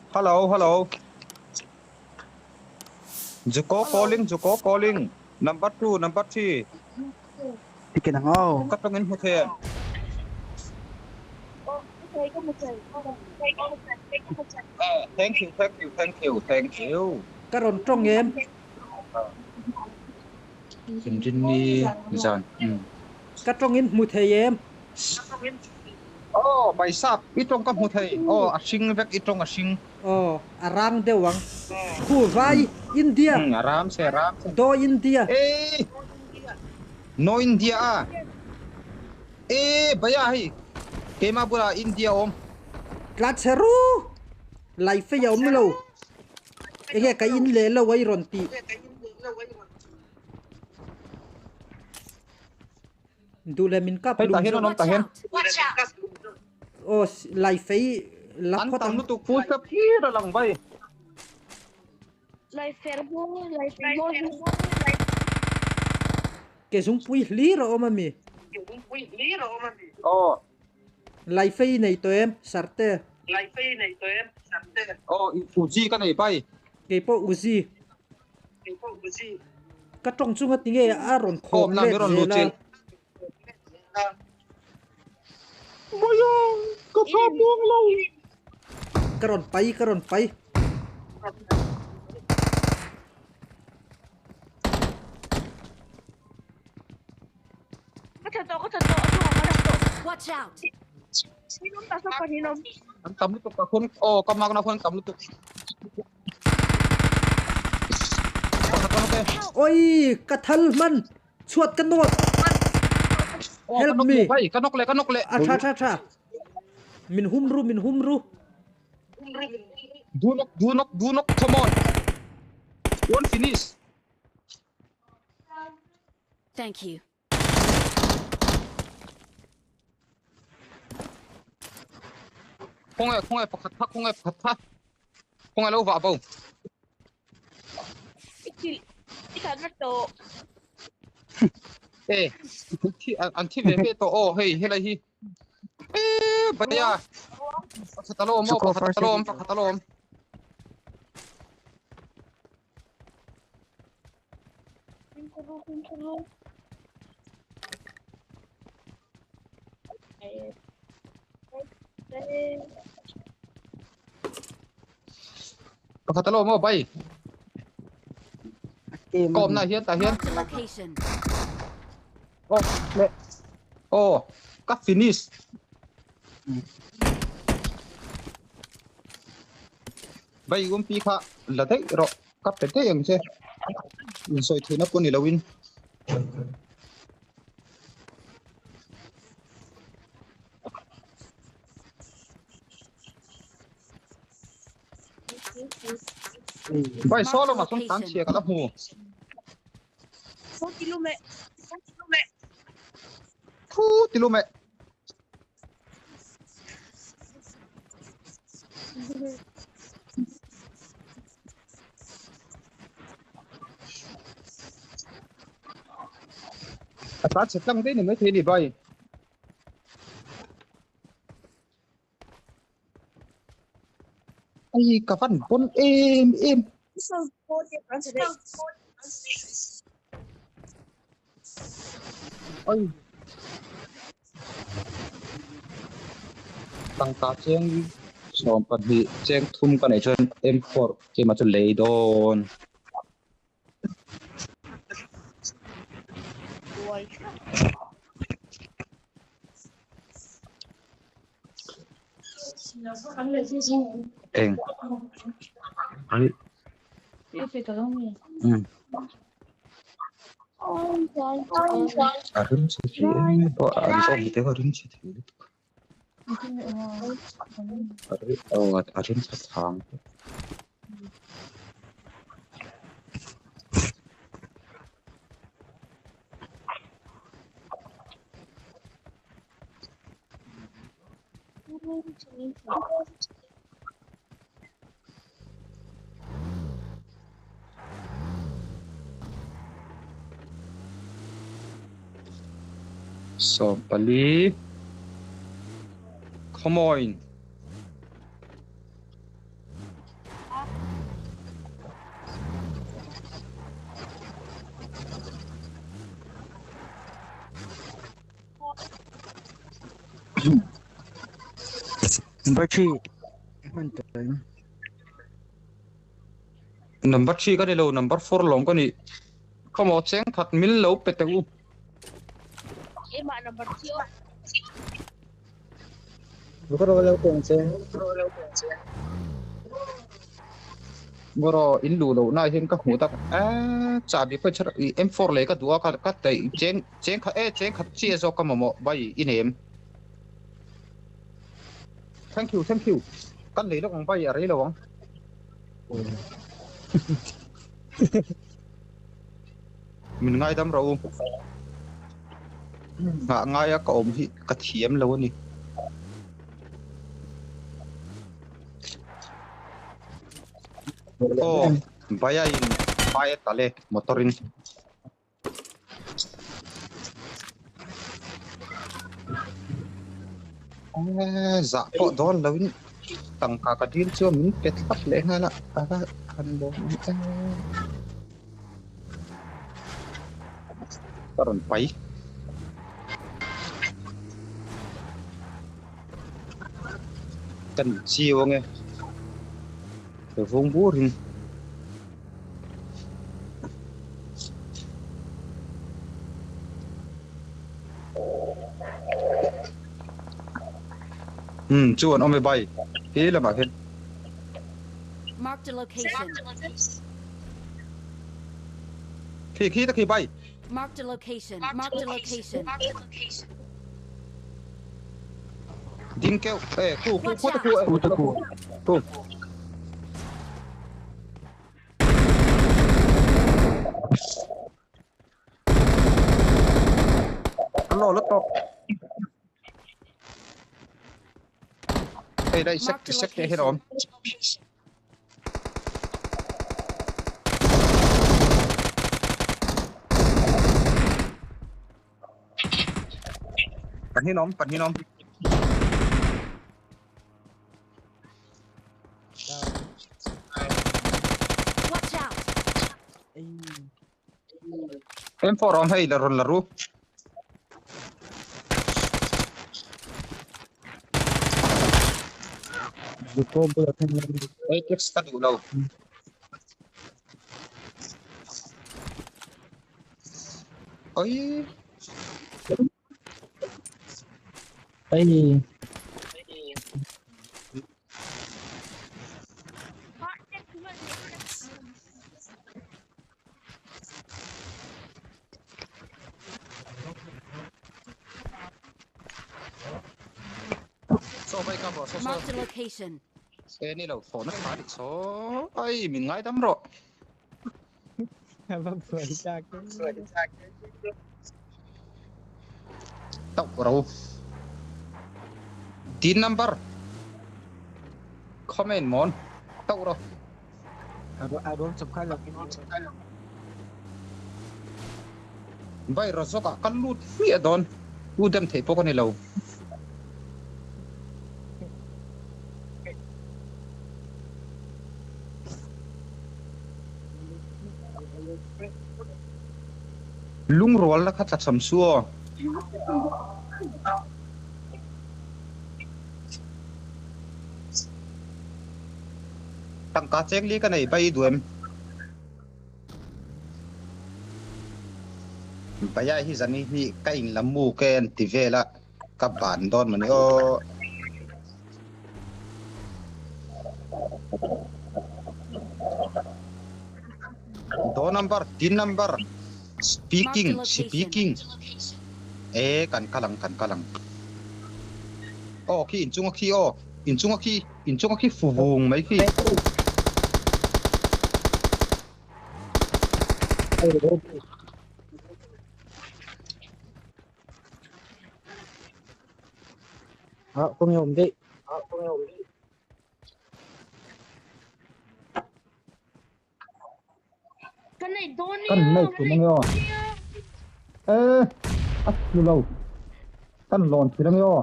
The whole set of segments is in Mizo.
Hello hello. Zuko calling Zuko calling number 2 number 3. Ticket ang aw. Ka tongin mu thei em? Thank you thank you thank you thank you. Ka rawn tawng em? Inrinni zan. Ka tawngin hmu thei em? Aw paisa i tawng ka hmu thei. Aw a hring vek i tawng a hring. Aw a rang deuh ang. Khu vai India. A ram se a ram se. Do India. Ei No India a. E baya hei keimah bulah India awm. Tla chhe ru. Lai fei a awm lo. Enge ka in leh lo a i rawn tih. Duh leh min kap Hei tah lum hian zawk. an awm tah hian. Aw lai fei la An phawt tam ang. lutuk full step hlir a lang bai. Lai fer ho lai fer ho Ke zungpui hlir a awm a mi. Aw. Lai fei nei tawh em Sarte. Aw Uzi ka nei bai. Keipawh Uzi. Ka tawng chunga tinge a rawn khawk let zel a. Mawia ka tha muang lo. Ka rawn pai ka rawn pai. Ka tha tawh ka tha tawh a chungah ka tha tawh. Watch out! Hinom ta saw kan hinom. An tam lutuk ka khun aw ka makna khun tam lutuk. Oi ka thal hman chhuat ka nawt. Help me. Ka nawk leh ka nawk leh. A tha tha tha. Min hum ru min hum ru. Do knock do knock do knock come on. One finish. Thank you. Khawngaih khawngaih pakhat kha khawngaih pakhat kha khawngaih lo vah bo. I thil i that vek tawh. E thi an thi ve ve tawh aw hei helai hi. E baya pakhat alo awm aw pakhat alo awm pakhat alo awm. Pakhat alo maw bai. Kawm na hian tah hian. Oh, le. Oh, ka finish. Bai um pi kha la daih rawh ka pe daih ang che insawi theihna pawh ni loin. Bai saw lamah sawn tan chhia ka la hmu. Thu ti lu meh. A tlan chhe tlang daih ni maithei a ni bai. Ai ka van pawn em em. Ai. Tangka cheng 12 cheng thum ka neih chuan M4 keimah chu lei dawn. Eng. Ai. Um. A rim chhe thei em em pawh an zawm te kha a rim chhe thei lutuk. A rim aw a rim chhe thang. 14 Come on. Number 3 hman tawh em? Number 3 ka ni lo, number 4 lawm ka ni. Khawmaw cheng khat mil lo pe teh u. Keimah number 3 aw. Bawraw in luh loh na hian ka hmuh tak a chahbi pawh chhar i M4 lei ka duh a ka ka daih cheng cheng khat e cheng khat chiah zawk ka mamawh bai i nem. Thank you thank you kan lei lawk ang bai a rei lo ang. Min ngaidam rawh u. Nghah ngaia ka awm hi ka thiam lo a ni. Aw, Baya in hmai a tal e motor in. Zah pawh dawn lo in tangka ka dil chuan min pe thlap leh nghal a, a va han lawm awm em. Ka rawn pai. Kan chiu ange. Vung burin. Um chu an awm e bai he lamah hian. Marked a location. Khi khi ta khi bai. Marked a location. Marked a location. Ding keuh e khu khu khu ta khu e Khu ta khu. Khu. An lo la tawk. Hei đây sek Marked a sek te hian a awm. location. Pahnih awm pahnih awm. Watch out! M4 awm hei la rawn la ru. Apex ka duh lo. Oi. Ai. Saw vai ka bawh saw saw. Marked a location. E ni lo thaw na tha ni saw. Ai min ngai dam rawh. Tauh ro. Tin number. Comment mon. Tauh ro. Vai ro zawk ah kan lut hmiah dawn. U dem theih pawh ka ni lo. Lungrual la kha tla cham su aw. Tangka cheng li ka nei bai i duh em? Baya hi zani hi ka in la mu ke an ti vel a ka ban dawn mawni aw. Door number, tin number, speaking, Mark the location. speaking. E kan kal ang, kan kal ang. Aw khi inchunga khi aw, inchunga khi, inchunga khi fu vung mai khi. Ah, kung yung hindi. Kan nei dawn Kan nia. nei tum ange aw. E, a tlu lo. Kan lawn thil ange aw.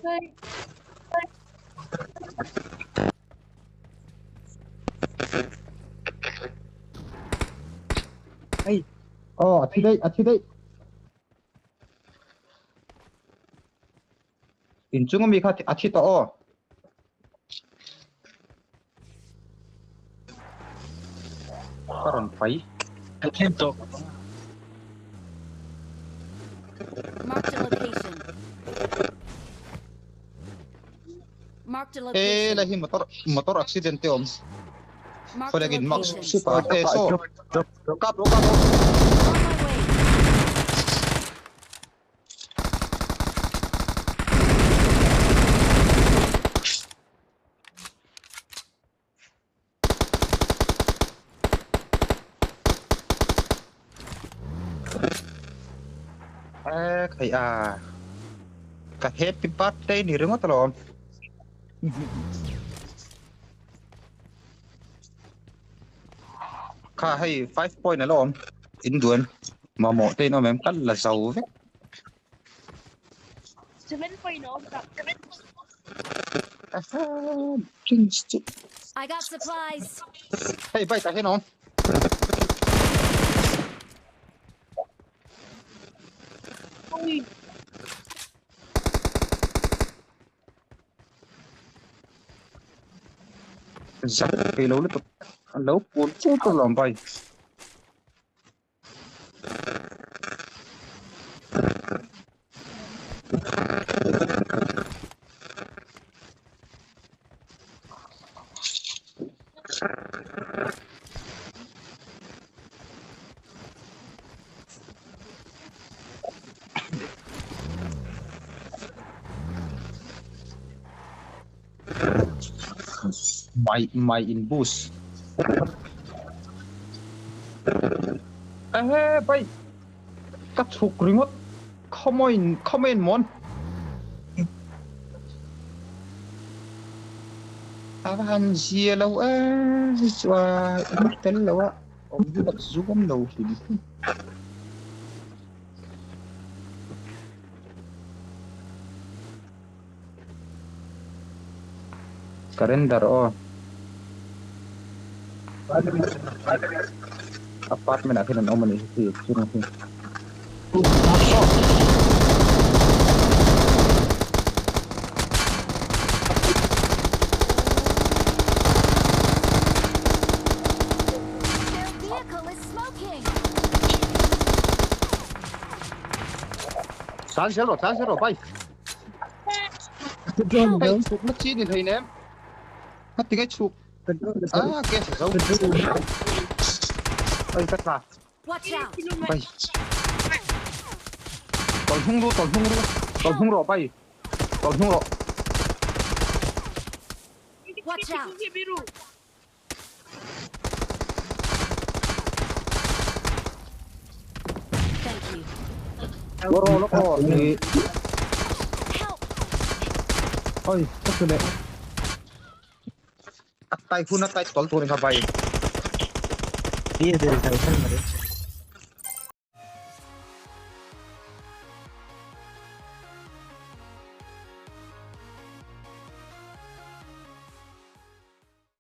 Hei. Aw a thi daih a thi daih. Inchung ami kha a thi tawh aw. Ka rawn pai. Kan thleng tawh. Marked a location. Marked a E location. la hi motor motor accident te awm. Marked a Khawiah in mark location. sup a e saw. Drop, drop, drop. Kap rawh kap rawh. On my way. E khai a. Ka happy birthday ni ringawt alawm. Kha hei 5 point alawm. In duan mamawh te in awm em kal la zo vek. 7 point awm tak. Aha, Prince chu. I got supplies. Hei bike ah hian awm. Ui. Zak thei lo lutuk. A lo pur pur tur lawm bike. My my in boost. Ê bay ka chhuk ringawt khawmaw in khawmaw in mawn a va han zia lo e chuan in tel lo a awm hi ka zuam lo hlim hlim. Surrender aw. Apartment ah khian an awm a nih hi chung hi. Their vehicle is smoking. Tlan zel rawh tlan zel rawh bye. Hei chhuk na chi ni hlei nem. Ka ti ngai chhuk. Ah gas a zo. Oi ka tla. Watch out. Bai. Tawlh hnung ru tawlh hnung ru. Tawlh hnung rawh bai. Tawlh hnung rawh. Watch out. Thank you. Lo rawh lo rawh ni. Help. Oi ka chu leh. A tai hun a tai tawlh tur in kha bai.